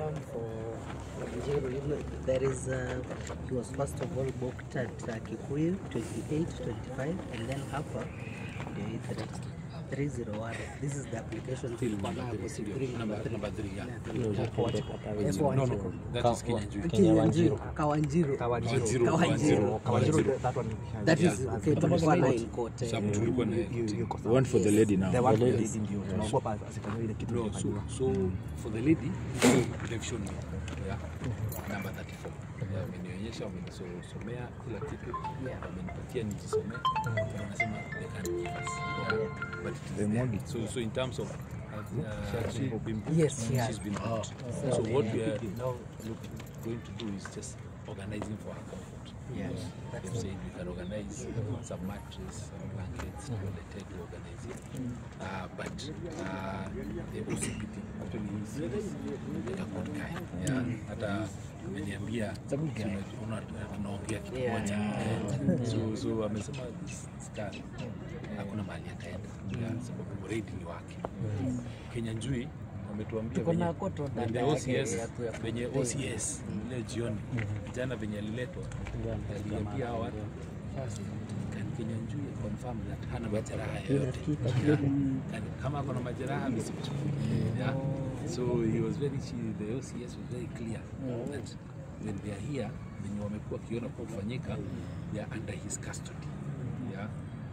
Confirm for Wanjiru, there is he was first of all booked at Kikuyu 28, 25, and then hapa ndio hii 301. This is the application tulikuwa nayo kwa siku three, Number, number 3, yeah. Yeah, for No, Wanjiru. no, that is Kinyanjui. Kinyanjui, Kawanjiru. Kawanjiru. Kawanjiru. Kawanjiru. That one That is okay, tulikuwa nayo in court. Sababu tulikuwa na yuko The one for the lady now. The one for the lady ndio tunaogopa asifanyiwe ile kitu No, so, ilifanyiwa. so for the lady, they've shown me. Yeah. Number 34. Yeah, wamenionyesha, wamenisomea kila kitu. Wamenipatia nijisomee. Na wanasema they can't give us. Yeah. But it is there. So in terms of she been booked, Yes, she has. she's been booked. So what we are now going to do is just organizing for her comfort. Yeah. Because they've said we can organize some mattress, some blankets, tuwaletee to organize it. But the OCPD actually he's like a good guy. Yeah. Hata ameniambia tunaongea kitu moja. Eh, so amesema this guy hakuna mahali ataenda. Yeah, sababu already ni wake. Kinyanjui wametuambia Tuko na venye- court order when the yake OCS ya venye OCS ile jioni jana venye aliletwa, aliambia hawa watu first, can Kinyanjui confirm that hana majeraha yoyote? Yeah. Kama ako na majeraha, msimchukue. Yeah. So he was very she, the OCS was very clear that when they are here, venye wamekuwa wakiona kwa kufanyika, they are under his custody, yeah,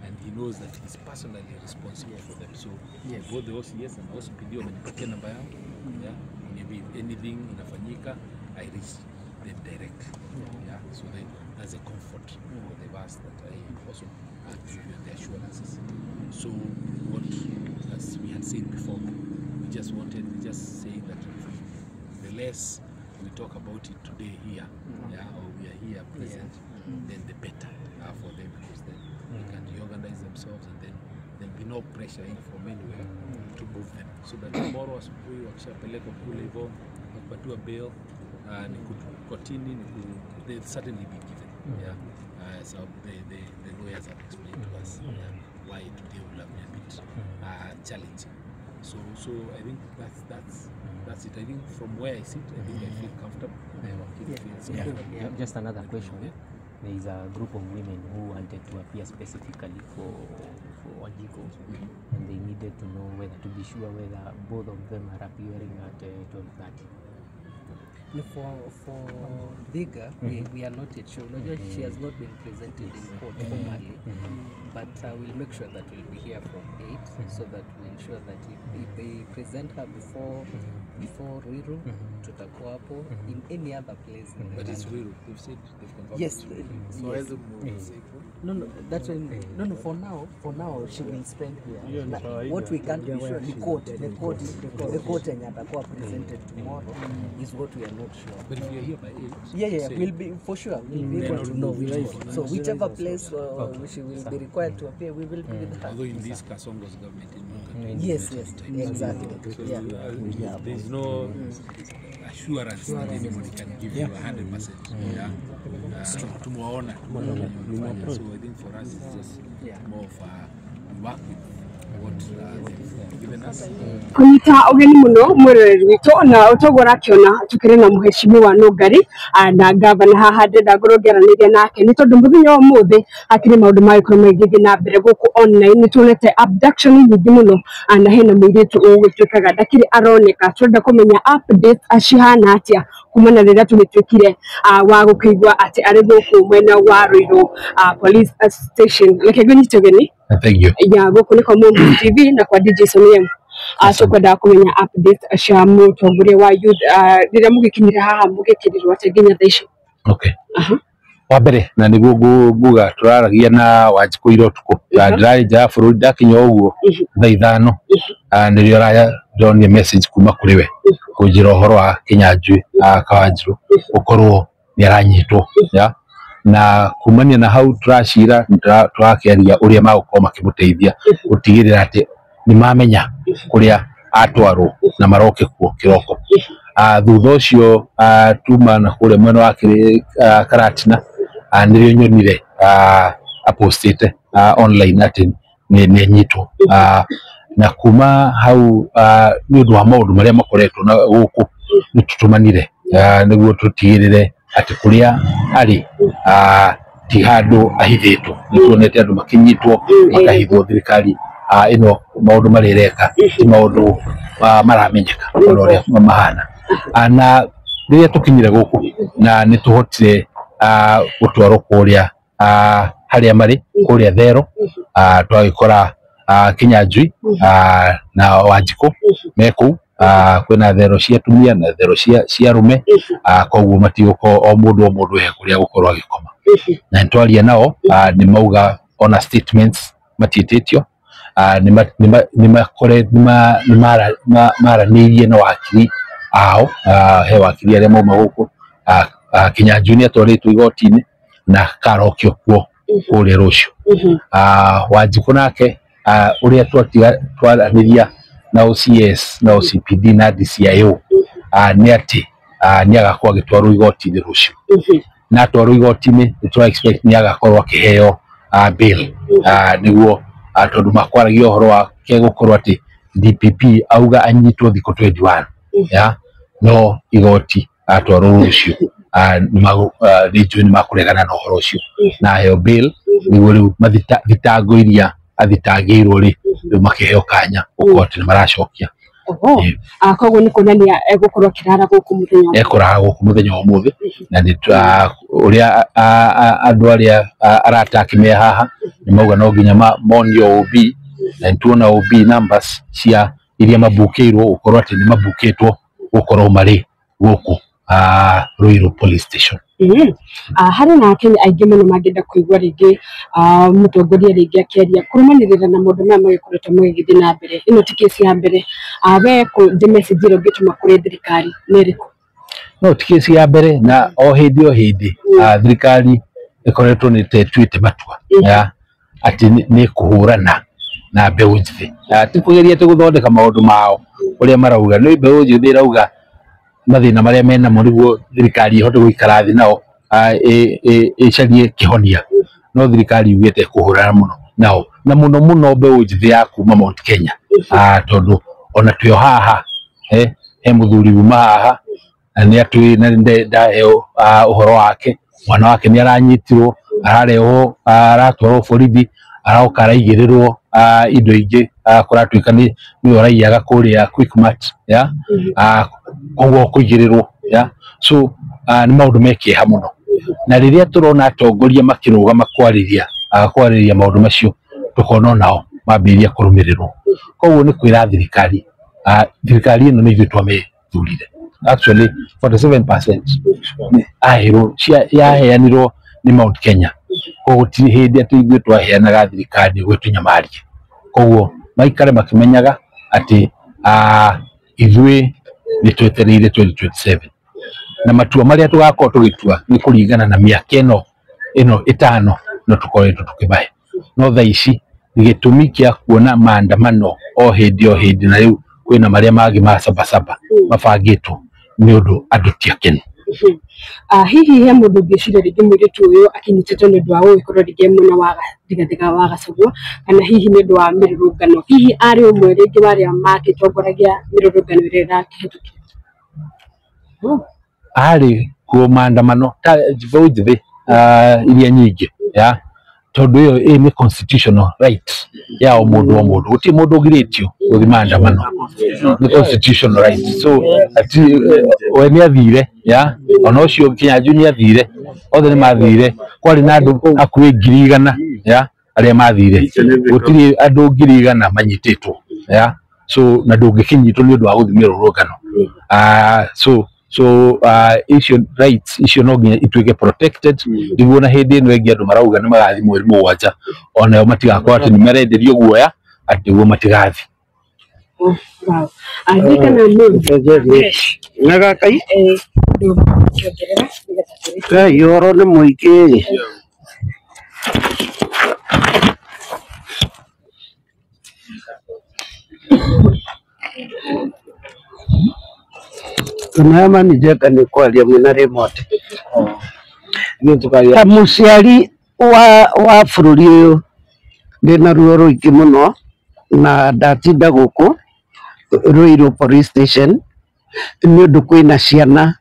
and he knows that he's personally responsible for them. So both the OCS and OCPD wamenipatia namba yao, yeah, maybe if anything inafanyika, I reach them directly. Yeah, so then that's a comfort for the us that I also give you the assurances. So what, as we had said before, we just say that the less we talk about it today here, yeah, or we are here present, then the better for them, because then they can reorganize themselves and then there'll be no pressure in from anywhere to move them. So that tomorrow asubuhi wakishapelekwa kule hivyo, wakipatiwa bail, ni kotini, ni ku, they'll certainly be given. Yeah. So the lawyers have explained to us, yeah, why today will have been a bit challenging. So I think that's it. I think from where I sit, I think I feel comfortable. The wakili feels comfortable. Just another question. Yeah. There is a group of women who wanted to appear specifically for Wanjiku, and they needed to know whether to be sure whether both of them are appearing at 12:30. No, for Thiga, we are not yet sure. Unajua she has not been presented in court formally, but we'll make sure that we'll be here from 8 so that we ensure that if they present her before Ruiru, tutakuwa hapo in any other place in the But it's country. Ruiru. They've said they've confirmed. Yes, it's Ruiru. yes. No, that's when, no. For now, she will spend here. What we can't be sure, the court yenye atakuwa presented tomorrow is what we are not sure. But if you're here by 8, Yeah, say- we'll be for sure. We'll be able to know which court. So whichever place she will be required to appear, we will be with her. Although in this Kasongo's government, in no Yes, exactly. So there's no assurance that anybody can give you 100%. Yeah. Tumewaona tumewaona. So I think for us it's just more of a, we work with what they've given us. Kũnyita ũgeni mũno mwĩroreri witũ na ũtoguo ũrakĩona tũkĩrĩ na mũheshimiwa Nũngari na gavana haha. Ndĩrenda ngorwo ngĩaranĩria nake nĩ tondũ mũthenya wa ũmũthĩ hakĩrĩ maũndũ magĩkorwo magĩthiĩ na mbere gũkũ online. Nĩ tuonete abduction nyingĩ mũno na hena mũirĩtu ũgũtuĩkaga ndakĩrĩ aroneka. Tũrenda kũmenya updates cihana atĩa kumana rĩrĩa tũgĩtuĩkire wa gũkĩigua atĩ arĩ gũkũ mwena wa Ruiru police station. Reke ngũnyite ũgeni. Thank you. Ya gũkũ nĩ kwa Mũmbi TV na kwa DJ Sonia. Tũkwendaga kũmenya updates cia mũtongoria wa youth, rĩrĩa mũgĩkinyire haha mũgĩkĩrirwo atĩ nginya thaa ici. Okay. Wa mbere na nĩguo nguga tũraragia na Wanjikũ ira ũtukũ na ndĩrarĩ nja ya bũrũri. Ndakinya ũguo thaa 5, nĩrĩo ndĩronire message kuma kũrĩ we kũnjĩra ũhoro wa Kinyanjui Kawanjirũ gũkorwo nĩ aranyitwo ya na kumania na hau tũracira tũrakĩaria ũrĩa magũkorwo makĩmũteithia gũtigĩrĩra atĩ nĩ mamenya kũrĩa atwarwo na maroke kuo kĩroko. Thutha ũcio tuma na kũrĩa mwena wa Karatina, nĩrĩo nyonire apostĩte online atĩ nĩ anyitwo. Na kuma hau, nĩ ũndũ wa maũndũ marĩa makoretwo na gũkũ Nĩ tũtũmanire nĩguo tũtigĩrĩre atĩ kũrĩa arĩ ti handũ ahithĩtwo. Nĩ tuonete andũ makĩnyitwo makahithwo. Thirikari ĩno maũndũ marĩa ĩreka ti maũndũ maramenyeka ona ũrĩa mahana. Na rĩrĩa tũkinyire gũkũ na nĩ tũhotire gũtwarwo kũrĩa harĩa marĩ kũrĩa Thero, twagĩkora Kinyanjui na Wanjikũ me kũu. Kwĩna thero cia atumia na thero cia arũme, koguo matigũkorwo o mũndũ o mũndũ he kũrĩa gũkorwo agĩkoma. Na nĩtwaria nao, nĩ mauga ona statements matiĩtĩtio, nĩ maranĩirie na wakiri ao. He wakiri arĩa mauma gũkũ. Kinyanjui nĩ atwarĩtwo igoti-inĩ na karokio kuo kũrĩa rũciũ. Wanjikũ nake, ũrĩa twatiga twaranĩria na OCS na OCPD na DCIO, nĩ atĩ nĩ agakorwo agĩtwarwo igoti-inĩ rũciũ, na atwarwo igoti-inĩ nĩ tũra expect nĩ agakorwo akĩheo bail, nĩguo tondũ makwaragia ũhoro wake gũkorwo atĩ DPP auga anyitwo thikũ 21 ya no igoti atwarwo rũciũ, nĩ njũĩ nĩ makũregana na ũhoro ũcio na aheo bail, nĩguo rĩu thitango iria athitangĩirwo rĩ, rĩu makĩheo kanya gũkorwo atĩ nĩ maracokia. Oho. Koguo nĩ kuonania egũkorwo akĩrara gũkũ mũthenya wa Ekũrara gũkũ mũthenya wa ũmũthĩ, na nĩ ũrĩa andũ arĩa arata ake me haha nĩ mauga no nginya monio OB, na nĩ tuona OB numbers cia iria mabukĩirwo gũkorwo atĩ nĩ mabukĩtwo gũkorwo marĩ gũkũ Ruiru police station. Harĩ na Akenya aingĩ mũno mangĩenda kũigua rĩngĩ mũtongoria rĩngĩ akĩaria kũrũmanĩrĩra na maũndũ maya magĩkoretwo magĩgĩthiĩ na mbere. Ĩno ti kesi ya mbere. We ndĩ message ĩrĩa ũngĩtũma kũrĩ thirikari nĩ ĩrĩkũ? No ti kesi ya mbere, na o hĩndĩ o hĩndĩ thirikari ĩkoretwo nĩ tetuĩte matua ya atĩ nĩ kũhũrana na mbeũ njĩthĩ. Ti kũgeria atĩ gũthondeka maũndũ mao ũrĩa marauga, nĩ mbeũ njĩthĩ ĩrauga mathĩna marĩa menamo nĩguo thirikari ĩhote gũikara thĩ nao ĩcarie kĩhonia. No thirikari yugĩte kũhũrana mũno nao, na mũno mũno mbeũ njĩthĩ ya kuma Mount Kenya, tondũ ona twĩ o haha, he mũthuri uma haha na nĩ atwĩ na ndaheo ũhoro wake, mwana wake nĩ aranyitirwo, ararehwo, aratwarwo borithi, aroka araigĩrĩrwo indo ingĩ, kũratuĩka nĩ nĩwe ũraiyaga kũrĩa Quickmart ya koguo kũigĩrĩrwo ya. So nĩ maũndũ me kĩeha mũno, na rĩrĩa tũrona atongoria makĩrũgama kwarĩria maũndũ macio, tũkona onao mambĩrĩria kũrũmĩrĩrwo. Koguo nĩ kwĩra thirikari, thirikari ĩno nĩ ithuĩ twamĩthurire. Actually 47% aheirwo yaheanirwo nĩ Mount Kenya, koguo gũtirĩ hĩndĩ atĩ ithuĩ twaheanaga thirikari nĩguo ĩtũnyamarie. Koguo maikare makĩmenyaga atĩ ithuĩ nĩ twetereire 2027, na matua marĩa tũgakorwo tũgĩtua nĩ kũringana na mĩaka ĩno ĩtano no tũkoretwo tũkĩmahe. No thaa ici gĩtũmi kĩa kuona maandamano o hĩndĩ o hĩndĩ, na rĩu kwĩna marĩa mangĩ ma sabasaba mabangĩtwo, nĩ ũndũ andũ ti akenu. Hihi he mũndũ ũngĩciria rĩngĩ mũirĩtu ũyũ akinyitĩtwo nĩ ũndũ wa gũgĩkorwo rĩngĩ mwena wa Rigathĩ wa Gachagua, kana hihi nĩ ũndũ wa mĩrũrũngano, hihi arĩ ũmwe rĩngĩ wa arĩa magĩtongoragia mĩrũrũngano ĩrĩa ĩrakĩhĩtũkire? Arĩ kuo maandamano ta mbeũ njĩthĩ iria nyingĩ ya tondũ ĩyo ĩ nĩ constitutional right ya o mũndũ o mũndũ, gũtirĩ mũndũ ũgirĩtio gũthiĩ maandamano, nĩ constitutional right. So ati we nĩ athire ya, ona ũcio Kinyanjui nĩ athire, othe nĩ mathire. Kwarĩ na andũ hakuhĩ 100,000 ya arĩa mathire, gũtirĩ andũ 100,000 manyitĩtwo ya. So na ndũngĩkĩnyitwo nĩ ũndũ wa gũthiĩ mĩrũrũngano. So icio rights icio no nginya ituĩke protected, nĩguo na hĩndĩ ĩno ĩngĩ andũ marauga nĩ magathiĩ mweri 7, onao matigakorwo atĩ nĩ marenderio guoya atĩ nĩguo matigathiĩ. Oh, wow. Ndirikana mũndũ Nagakai ũndũ ũngĩongerera nĩgetha tũrĩkie. Kai ũhoro nĩ mũingĩ. Kana manijeka nĩ kwaria mwĩna remote. Ta mũciari wa bũrũri ũyũ, ndĩna ruo rũingĩ mũno na ndatinda gũkũ Ruiru police station. Nĩ ũndũ kwĩna ciana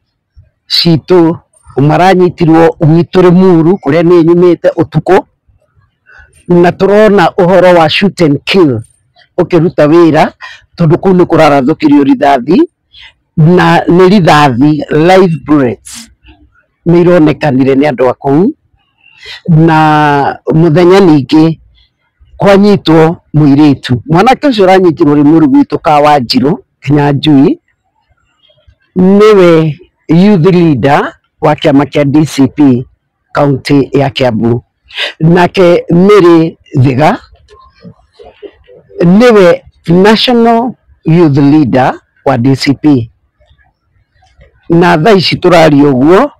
citũ maranyitirwo gwitũ Rĩmuru kũrĩa niĩ nyumĩte ũtukũ, na tũrona ũhoro wa shoot and kill ũkĩruta wĩra tondũ kũu nĩ kũrarathũkirio rithathi, na nĩ rithathi live bullets nĩ ironekanire nĩ andũ a kũu. Na mũthenya ningĩ kwanyitwo mũirĩtu, mwanake ũcio ũranyitirwo Rĩmuru gwitũ ka Wanjirũ Kinyanjui, nĩwe youth leader wa kĩama kĩa DCP kaunti ya Kiambu. Nake Mary Thiga nĩwe national youth leader wa DCP. Na thaa ici tũraria ũguo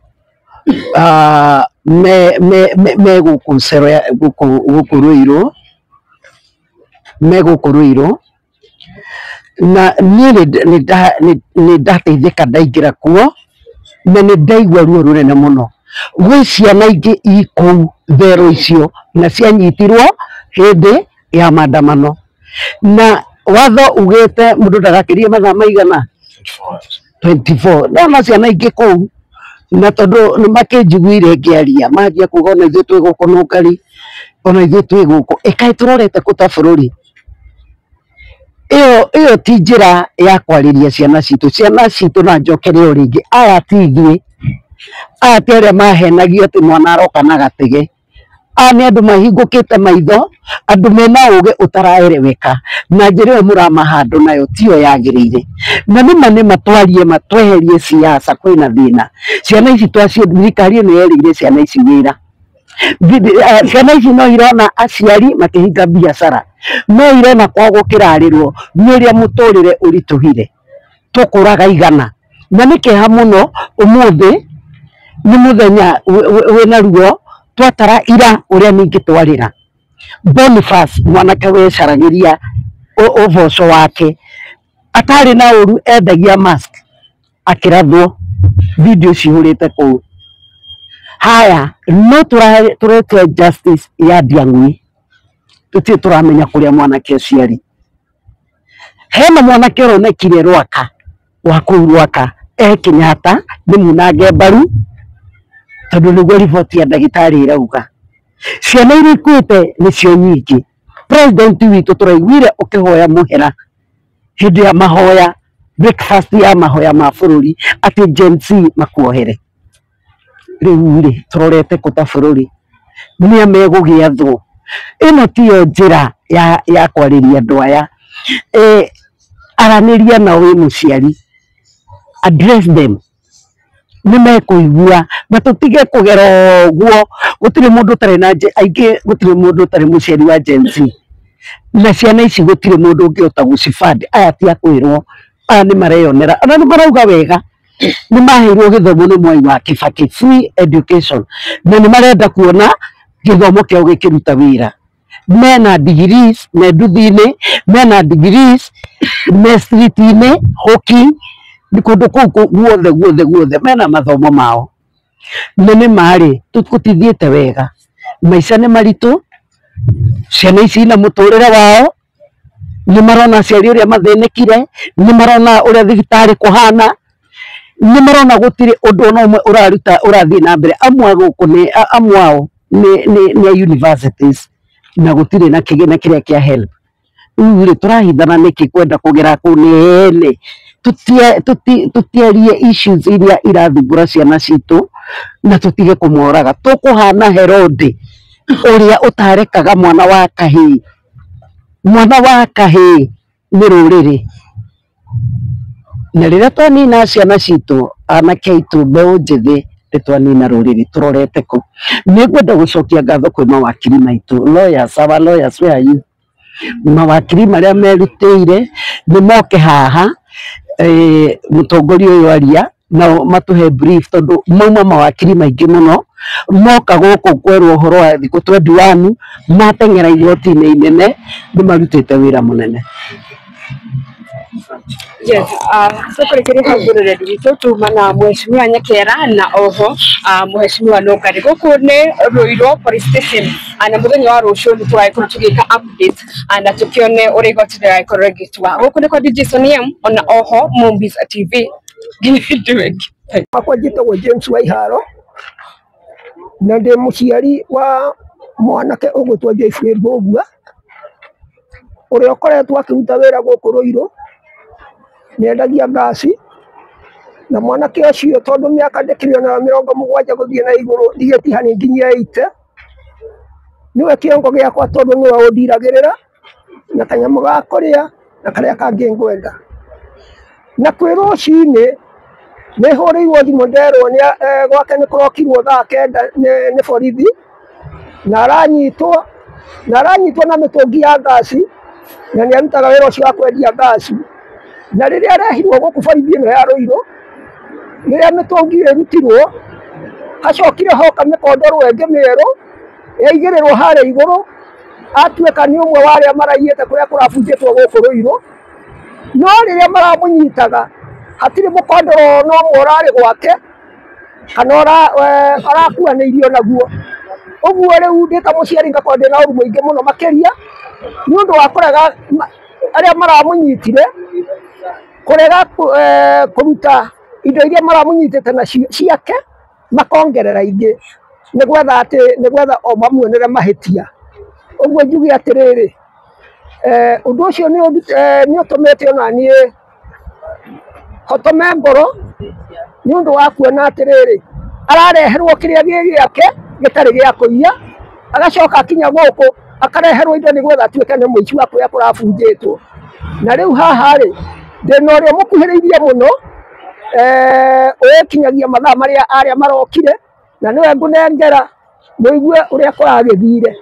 me gũkũ cero ya gũkũ Ruiru, me gũkũ Ruiru. Na niĩ nĩ ndateithĩka ndaingĩra kuo, na nĩ ndaigua ruo rũnene mũno. Gwĩ ciana ingĩ i kũu thero icio na cianyitirwo hĩndĩ ya maandamano, na watho ugĩte mũndũ ndagakĩrie mathaa maigana 24. Ndona ciana ingĩ kũu, na tondũ nĩ makĩnjiguire ngĩaria manjia kuga ona ithuĩ twĩ gũkũ nũngari, ona ithuĩ twĩ gũkũ. Ĩkaĩ tũrorete kũ ta bũrũri? Ĩyo ti njĩra ya kwarĩria ciana citũ. Ciana citũ, na njokere o rĩngĩ, aya ti ithuĩ, aya ti arĩa mahenagio atĩ mwana aroka na gatege. Aya nĩ andũ mahingũkĩte maitho, andũ mena ũgĩ ũtaraereweka, na njĩra ĩyo mũramahandũ nayo tiyo yagĩrĩire. Na nĩma nĩma twarie ma tweherie siasa, kwĩna thĩna. Ciana ici twacio, thirikari ĩno yerĩire ciana ici wĩra. Ciana ici no irona aciari makĩhinga biacara, no irona kwao gũkĩrarĩrwo nĩ ũrĩa mũtũrĩre ũritũhire, tũkũraga igana. Na nĩ kĩeha mũno ũmũthĩ nĩ mũthenya wĩna ruo, twatara ira ũrĩa ningĩ twarĩra. Boniface mwanake wecaragĩria ũboco wake atarĩ na ũru, endagia mask, akĩrathwo, video cihũrĩte kũu. Haya, no tũretia justice ya Ndiang'ui, tũtirĩ tũramenya kũrĩa mwanake ũcio arĩ. Hena mwanake ũronekire Rwaka, wa kũu Rwaka, e Kenyatta, nĩ munange mbaru tondũ nĩguo riboti ya ndagĩtarĩ ĩrauga. Ciana iria ikuĩte nĩcio nyingĩ. President witũ tũraiguire ũkĩhoya mũhera hĩndĩ ya mahoya, breakfast ya mahoya ma bũrũri, atĩ Gen Z makuohere. Rĩu rĩ, tũrorete kũ ta bũrũri? Nĩa megũgĩathwo? Ĩno tiyo njĩra ya kwarĩria andũ aya. Aranĩria nao wĩ mũciari, address them, nĩ mekũigua, na tũtige kũgera ũguo. Gũtirĩ mũndũ ũtarĩ na aingĩ, gũtirĩ mũndũ ũtarĩ mũciari wa Gen Z, na ciana ici gũtirĩ mũndũ ũngĩhota gũciband. Aya ti a kwĩrwo, aya nĩ mareyonera, ona nĩ marauga wega nĩ maheirwo gĩthomo nĩ Mwai wa Kibaki, free education, na nĩ marenda kuona gĩthomo kĩao gĩkĩruta wĩra. Mena degrees me nduthi-inĩ, mena degrees me street-inĩ hawking, nĩ kũndũ kũu guothe guothe guothe mena mathomo mao. Na nĩ marĩ gũtithiĩte wega, maica nĩ maritũ, ciana ici ina mũtũrĩre wao, nĩ marona aciari ũrĩa mathĩnĩkire, nĩ marona ũrĩa thibitarĩ kũhana, nĩ marona gũtirĩ ũndũ ona ũmwe ũraruta ũrathiĩ na mbere. Amwe a gũkũ nĩ amwe ao nĩ a universities, na gũtirĩ na kĩgĩna kĩrĩa kĩa HELB. Rĩu rĩ, tũrahithana nĩkĩ kwenda kũgera kũnene? Tũtiarie issues iria irathumbũra ciana citũ, na tũtige kũmoraga. Tũkũhana Herode ũrĩa ũtarekaga mwana wa kahĩĩ. Mwana wa kahĩĩ nĩ rũrĩrĩ, na rĩrĩa twanina ciana citũ, anake aitũ, mbeũ njĩthĩ, nĩ twanina rũrĩrĩ. Tũrorete kũ? Nĩ ngwenda gũcokia ngatho kwĩ mawakiri maitũ, lawyers, our lawyers, where are you? Mawakiri marĩa merutĩire nĩ moke haha, mũtongoria ũyũ aria nao matũhe brief, tondũ mauma mawakiri maingĩ mũno moka gũkũ kwerwo ũhoro wa thikũ 21, mateng'era igoti-inĩ inene, nĩ marutĩte wĩra mũnene. Yes, tũkũrĩkĩria hau mũroreri witũ tuma na mheshimiwa Nyakera na oho mheshimiwa Nũngari. Gũkũ nĩ Ruiru Police Station, na mũthenya wa rũciũ nĩ tũgagĩkorwo tũgĩka update, na tũkĩone ũrĩa igoti rĩragĩkorwo rĩgĩtua. Gũkũ nĩ kwa DJ Sonia ona oho Mombis TV. Nginya hĩndĩ ĩngĩ. Makwa njĩtagwo James Waiharo na ndĩ mũciari wa mwanake ũgwĩtwo Jeffrey Mbũgua ũrĩa ũkoretwo akĩruta wĩra gũkũ Ruiru, nĩendagia ngasi na mwanake ũcio tondũ mĩaka ndĩkĩrĩ ona 70 gũthiĩ na igũrũ ndigĩtiha nĩ nginyia 80, nĩwe kĩongo gĩakwa tondũ nĩwe ũndiragĩrĩra na kanyamũ ga kũrĩa na karĩa kangĩ ngwenda. Na kwĩ rũcinĩ nĩ hũrĩirwo thimũ nderwo nĩ gwake nĩ kũrokirwo thaa 9 nĩ borithi na aranyitwo na mĩtũngi ya ngasi na nĩ arutaga wĩra ũcio wa kwendia ngasi. Na rĩrĩa arehirwo gũkũ borithi ĩno ya Ruiru, rĩrĩa mĩtũngi ĩrutirwo hacokire hoka mĩkondoro ĩngĩ mĩerũ yaigĩrĩrwo harĩa igũrũ, atuĩka nĩ ũmwe wa arĩa maraiyĩte kũrĩa kũrabunjĩtwo gũkũ Ruiru. No rĩrĩa maramũnyitaga hatirĩ mũkondoro no ũmwe ũrarĩ gwake kana arakuanĩirio naguo. Ũguo rĩu ndĩ ta mũciari ngakorwo ndĩ na ũru mũingĩ mũno makĩria nĩ ũndũ wa kũrega arĩa maramũnyitire kũrega kũruta indo iria maramũnyitĩte nacio ciake makongerera ingĩ nĩ gwetha atĩ nĩ gwetha o mamuonere mahĩtia. Ũguo njuge atĩrĩrĩ, ũndũ ũcio nĩ ũtũmĩte ona niĩ hotome ngoro nĩ ũndũ wa kuona atĩrĩrĩ arareherwo kĩrĩa gĩ gĩake gĩtarĩ gĩa kũiya, agacoka akinya gũkũ akareherwo indo nĩ gwetha atuĩke nĩ mũici wa kũrĩa kũrabunjĩtwo. Na rĩu haha rĩ ndĩna ũrĩa mũkuhĩrĩirie mũno ũgĩkinyagia mathaa marĩa arĩa marokire na nĩwe ngũnengera mũigue ũrĩa kũragĩthire.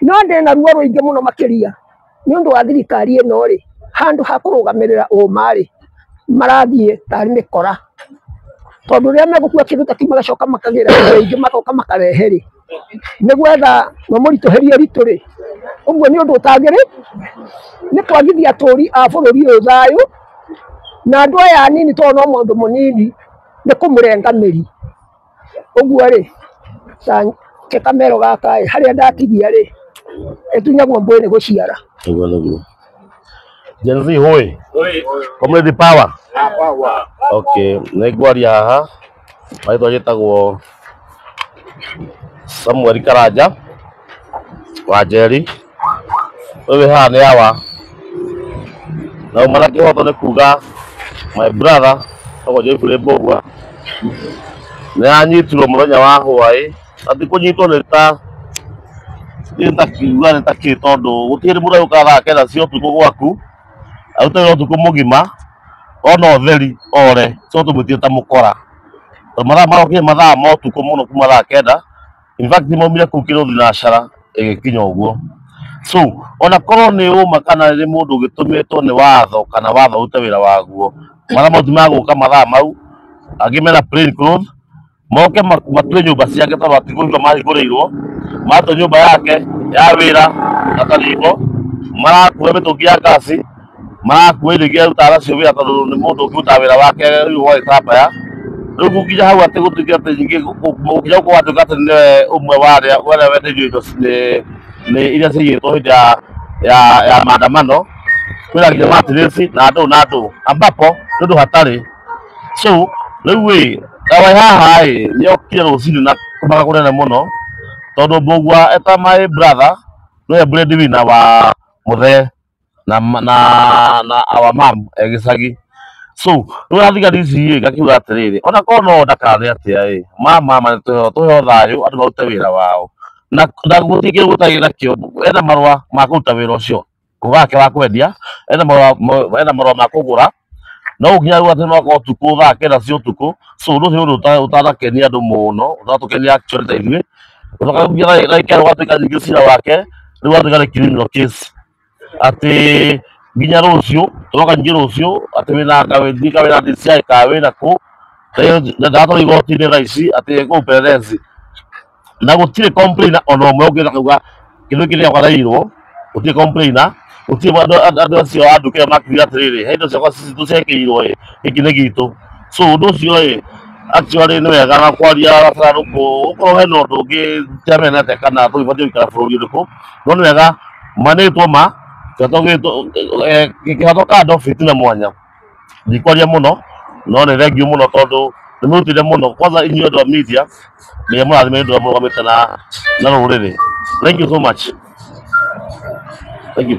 No ndĩna ruo rũingĩ mũno makĩria nĩ ũndũ wa thirikari ĩno rĩ, handũ ha kũrũgamĩrĩra ũma rĩ marathiĩ tarĩ mĩkora, tondũ rĩrĩa megũkua kĩndũ ta kĩu magacoka makagĩra indo ingĩ magoka makarehe rĩ nĩ gwetha mamũritũhĩrie ritũ rĩ, ũguo nĩ ũndũ ũtagĩrĩ nĩ kwagithia atũri a bũrũri ũyũ thayũ na andũ aya anini tondũ no mũndũ mũnini nĩ kũmũrenga mĩri. Ũguo rĩ ke kamero gaka ĩ harĩa ndatigia rĩ ĩtunyagwo mbũĩ nĩ gũciara. Nĩguo nĩguo. Gen Z hoi. Comrade power. Okay, nĩ ngwaria haha marĩtwa njĩtagwo Samuel Karanja wa Njeri. Ũyũ wĩ haha nĩ awa na uma na kĩhoto nĩ kuga my brother etagwo Jeffrey Mbũgua nĩ anyitirwo mũthenya wa hwaĩ, na ti kũnyitwo nĩ ta nĩ ta kĩ tondũ gũtirĩ hĩndĩ mũndũ agĩũkaga thaa 9 cia ũtukũ gwaku arute wĩra ũtukũ mũgima ona ũtheri ore so tũmwĩtire ta mũkora tondũ mathaa marokire mathaa ma ũtukũ mũno kuma thaa 9. In fact maumire kũu kĩrĩa thinacara ĩgĩkinya ũguo. So ona korwo nĩ ũma kana nĩ mũndũ ũgĩtũmĩtwo nĩ watho kana watho ũrute wĩra waguo, mathaa mau ti magũka mathaa mau, angĩ mena plain clothes moke matue nyũmba ciake tondũ atikũhingũra mahingũrĩirwo, matue nyũmba yake ya wĩra na tariko marakua mĩtũngi ya ngasi, marakua indo ingĩ arutaga nacio wĩra tondũ nĩ mũndũ ũkĩrutaga wĩra wake rĩu wa gĩtambaya. Rĩu gũkinya hau atĩ gũtuĩke atĩ ningĩ gũkinya gũkorwo atuĩka atĩ nĩwe ũmwe wa arĩa wendeirio indo nĩ iria ciaiyĩtwo hĩndĩ ya maandamano, kwĩna nginya matirĩci na andũ na andũ ambapo nĩ ũndũ hatarĩ. So rĩu ĩ wĩ haha ĩ nĩ okire rũcinĩ na kũmaka kũnene mũno tondũ Mbũgua eta my brother nĩwe breadwinner wa Mũthee na our mom e gĩcagi. So rĩu athigari ici ĩ ngakiuga atĩrĩrĩ ona korwo no ndakane atĩa ĩ mama nĩ tũheo thayũ andũ marute wĩra wao na gũtirĩ kĩndũ gũtarĩ nakĩo. Ena marũa ma kũruta wĩra ũcio wake wa kwendia, ena marũa ma kũgũra, no gũkinya rĩu atĩ no ũtukũ thaa 9 cia ũtukũ. So ũndũ ũcio nĩ ũndũ ũtanakenia andũ mũno, ũtatũkenia actually ta ithuĩ. Gũcoka gũkinya thaa 9 gwatuĩka ningĩ cira wake rĩu watuĩka nĩ criminal case atĩ nginya rũciũ tũroka ningĩ rũciũ atĩ wĩna kawĩthi kawĩna DCI ka wĩna kũ ndatwarwo igoti-inĩ thaa ici atĩ kũu Pelelezi na gũtirĩ complainer ona ũmwe ũngĩenda kuga kĩndũ gĩkĩ nĩgĩakwa ndaiyirwo, gũtirĩ complainer. Gũtirĩ andũ acio a nduka ĩyo makiuga atĩrĩrĩ, he indo ciakwa tũciĩkĩirwo ĩ, gĩkĩ nĩ gitũ. So ũndũ ũcio ĩ, actually nĩ wega na kwaria gatarũkũ ũkorwo hena ũndũ ũngĩ tiamenete kana tũgĩbatiĩ gũikara bũrũri ũrĩkũ, no nĩ wega manĩtwo ma kĩhoto gĩtũ kĩhoto kando fitina mwanya. Ndikwaria mũno no nĩ thengiũ mũno tondũ nĩ mũrutĩire mũno, kwanza inyuĩ andũ a media nĩ mũrathime nĩ ũndũ ũrĩa mũrũgamĩte na rũrĩrĩ. Thank you so much. Thank you.